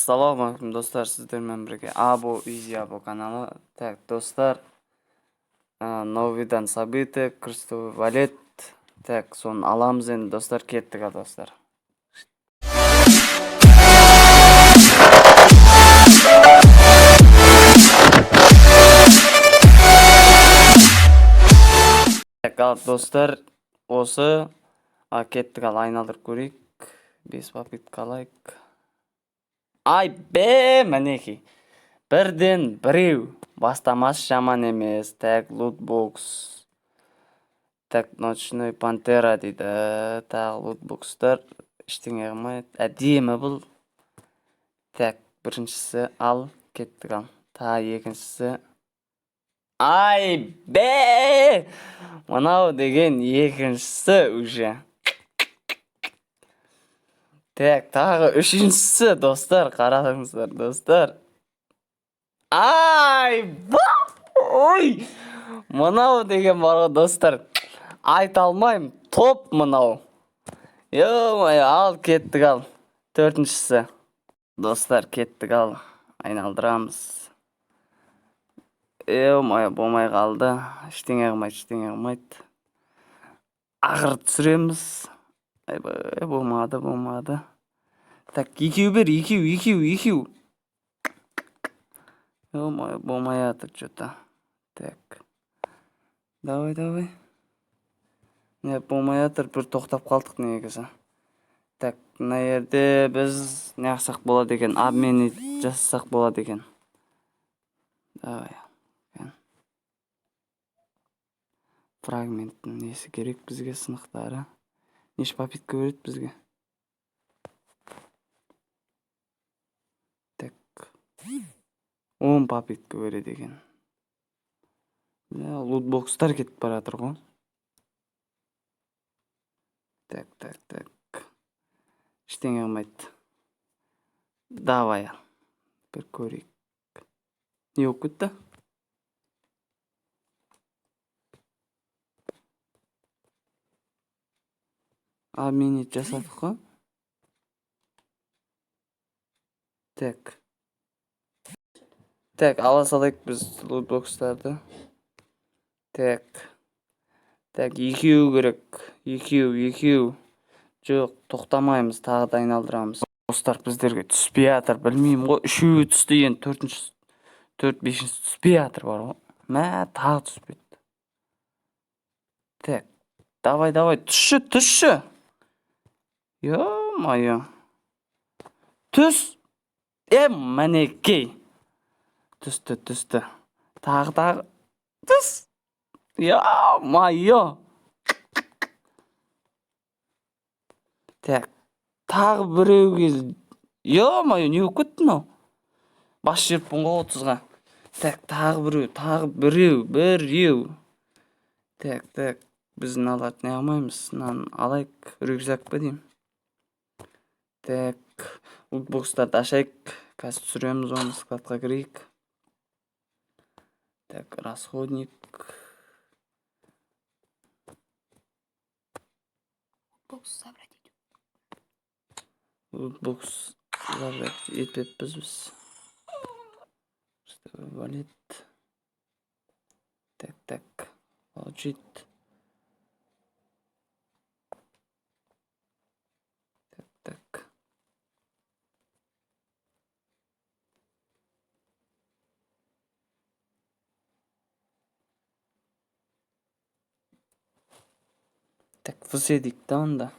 Ассалаумағалейкум, достар, сіздермен бірге Абу Изи Абу каналы. Так, достар, новыйдан событие, крестовый валет. Так, соны аламыз енді, достар, кеттік ал, достар. Так, ал, достар, осы кеттік ал, айналдырып көрейік. Бес попытка алайық. Ай бе, мінекей. Бірден біреу. Бастамасы жаман емес. Так, лутбокс. Так, ночной пантера дейді. Тағы лутбокстар ештеңе қылмайды. Әдемі бұл. Так, біріншісі ал, кеттік ал. Тағы екіншісі. Ай бе! Мынау деген екіншісі уже. Так, тағы үшіншісі, достар, қараңыздар, достар. Ай, ба! Ой! Мынау деген бар ғой, достар. Айта алмаймын, топ мынау. Ё-моё, ал кеттік ал. Төртіншісі. Достар, кеттік ал. Айналдырамыз. Ё-моё, болмай қалды. Ештеңе қылмайды, ештеңе қылмайды. Ақыры түсіреміз. Айбай, болмады, болмады. Так, екеу бер, екеу, екеу, екеу. Ё-моё, болмай жатыр что-то. Так. Давай, давай. Не, болмай жатыр, бір тоқтап қалдық негізі. Так, мына жерде біз не қылсақ болады екен? Обмен жасасақ болады екен. Давай. Фрагменттің несі керек бізге, сынықтары. Неше попытка береді бізге? Так. 10 попытка береді екен. Лутбокстар кетіп бара жатыр ғой. Так, так, так. Ештеңе қылмайды. Давай. Бір көрейік. Не болып кетті? Обменить жасадық қой. Так. Так, ала салайық біз лутбокстарды. Так. Так, екеу керек. Екеу, екеу. Жоқ, тоқтамаймыз, тағы да айналдырамыз. Достар, біздерге түспей жатыр, білмеймін ғой. Үшеуі түсті енді, төртінші, төрт, бесіншісі түспей жатыр бар ғой. Мә, тағы түспеді. Так, давай, давай, түсші, түсші. Ё-моё. Түс. Е, мінекей. Түсті, түсті. Тағы, тағы. Түс. Ё-моё. Так, тағы біреуге. Ё-моё, не болып кетті мынау? Бас жіберіппін ғой 30-ға. Так, тағы біреу, тағы біреу, біреу. Так, так, біз мыналарды не алмаймыз. Мынаны алайық, рюкзак па деймін. Так, лутбокстарды ашайық. Қазір түсіреміз оны, складқа кірейік. Так, расходник. Бокс забрать ету. Лутбокс забрать етпеппіз біз. Валет. Так, так. Получить. Так, так. Так, все дейік та онда.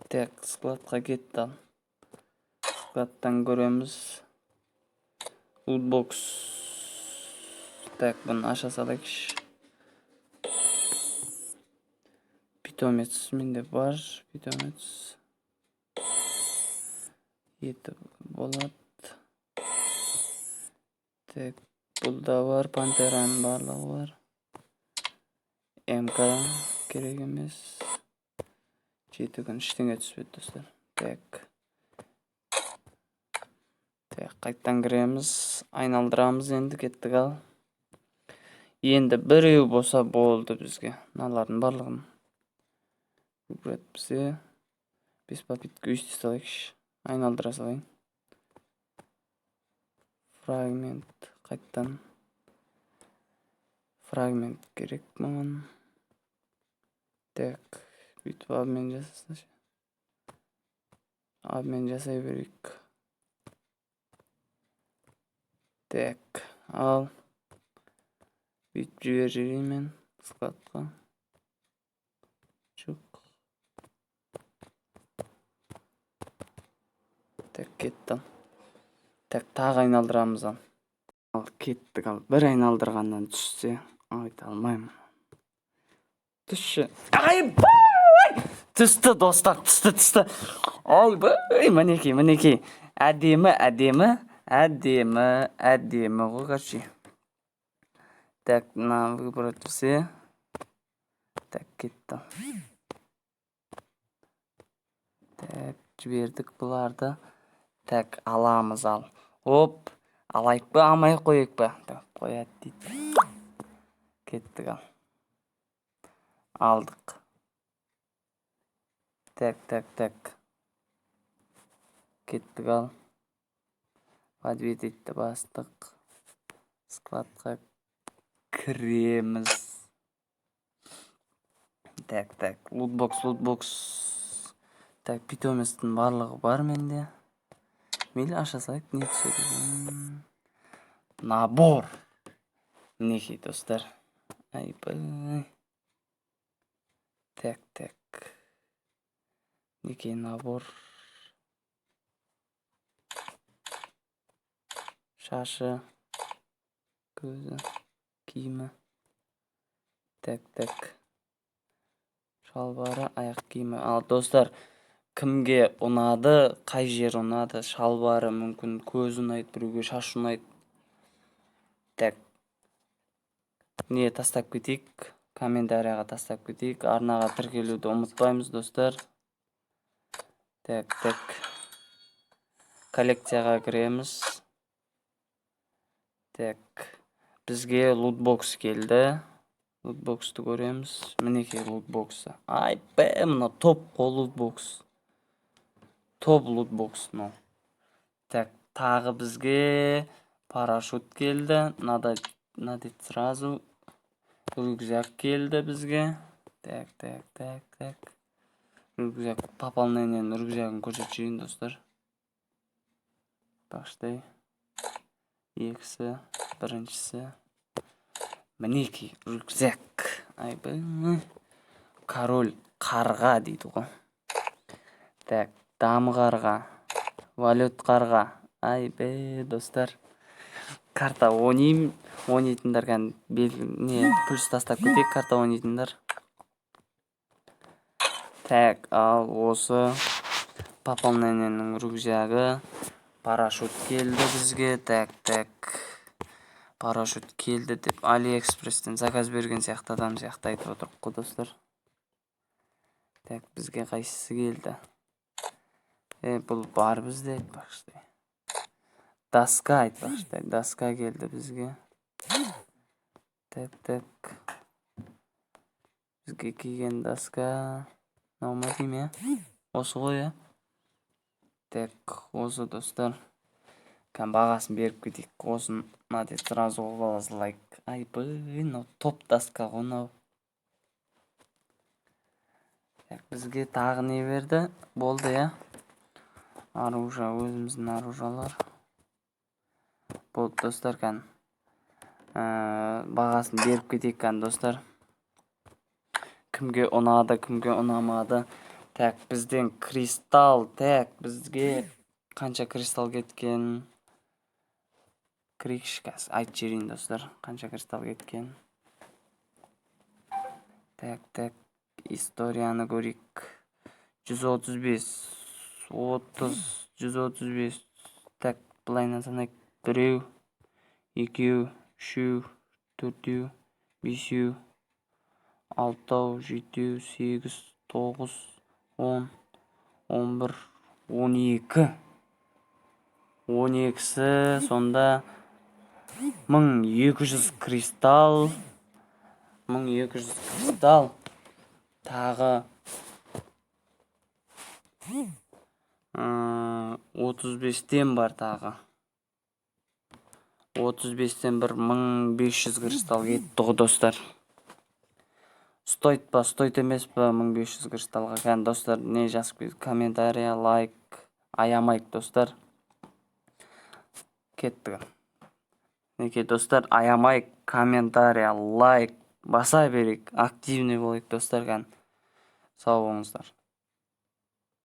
Так, складқа кетті ал. Складтан көреміз. Лутбокс. Так, бұны аша салайықшы. Питомец менде бар. Питомец. Еті болады. Так, бұл да бар. Пантераның барлығы бар. МК керек емес. 7 күн ештеңе түспеді, достар. Так. Так, қайттан кіреміз, айналдырамыз енді, кеттік ал. Енді біреу болса болды бізге. Мыналардың барлығын. Выбрать бізге. Бес попытка өйсте салайықшы, айналдыра салайын. Фрагмент, қайттан фрагмент керек маған. Так, бүйтіп обмен жасасыншы, обмен жасай берейік. Так, ал бүйтіп жіберіп жіберейін мен складқа. Жоқ. Так, кетті. Так, тағы айналдырамыз ал. Ал кеттік ал. Бір айналдырғаннан түссе, айта алмаймын. Түсші. Айбай! Түсті, достар, түсті, түсті. Ойбай, мінекей, мінекей. Әдемі, әдемі, әдемі, әдемі ғой, короче. Так, на выбрать все. Так, кетті. Так, жібердік бұларды. Так, аламыз ал. Оп, алайық па, алмай ақ қояйық па? Так, қояды дейді. Кеттік ал. Алдық. Так, так, так. Кеттік ал. Подтвердить бастық. Складқа кіреміз. Так, так, лутбокс, лутбокс. Так, питомецтің барлығы бар менде. Мейлі, аша салайық, не түседі екен. Набор. Мінекей, достар. Айбай. Так, так. Мінекей набор. Шашы, көзі, киімі. Так, так. Шалбары, аяқ киімі. Ал, достар, кімге ұнады, қай жері ұнады? Шалбары мүмкін, көзі ұнайды, біреуге шашы ұнайды. Так. Не тастап кетейік, комментарияға тастап кетейік, арнаға тіркелуді ұмытпаймыз, достар. Так, так. Коллекцияға кіреміз. Так, бізге лутбокс келді. Лутбоксты көреміз. Мінекей лутбоксы. Айбай, мына топ қой лутбокс. Топ лутбокс мынау. Так, тағы бізге парашют келді. Надо надеть сразу. Рюкзак келді бізге. Так, так, так, так. Рюкзак, пополнениенің рюкзагын көрсетіп жіберейін, достар. Бақштай. Екісі, біріншісі. Мінекей рюкзак. Айбай. Король қарға дейді ғой. Так, дамы қарға, валют қарға. Айбай, достар. Карта ойнаймын, ойнайтындар кәдімгі не плюс тастап кетейік, карта ойнайтындар. Так, ал осы пополнениенің рюкзагы, парашют келді бізге. Так, так. Парашют келді деп Алиэкспресстен заказ берген сияқты адам сияқты айтып отырмық қой, достар. Так, бізге қайсысы келді? Бұл бар бізде, айтпақшы. Доска, айтпақшы, доска келді бізге. Так, так. Бізге келген доска мынау ма деймін, иә? Осы ғой, иә? Так, осы, достар. Кәдімгі бағасын беріп кетейік. Осын надо сразу қылып аласыз лайк. Айбай, мынау топ доска ғой мынау. Так, бізге тағы не берді? Болды, иә? Оружие, өзіміздің оружиялар. Болды, достар, кән. Бағасын беріп кетейік кән, достар. Кімге ұнады, кімге ұнамады. Так, бізден кристалл, так, бізге қанша кристалл кеткен? Кірейікші қазір, айтып жіберейін, достар, қанша кристалл кеткен. Так, так, историяны көрейік. 135, 30, 135. Так, былайынан санайық. Біреу, екеу, үшеу, төртеу, бесеу, алтау, жетеу, сегіз, тоғыз, 10, 11, 12. 12-сі сонда 1200 кристалл. 1200 кристалл. Тағы 35-тен бар тағы. 35-тен 1500 кристалл кетті ғой, достар. Стоит па, стоит емес па 1500 кристаллға? Кәне, достар, не жазып, комментария, лайк аямайық, достар. Кеттік. Мінекей, достар, аямайық, комментария, лайк баса берейік, активный болайық, достар. Кәне, сау болыңыздар.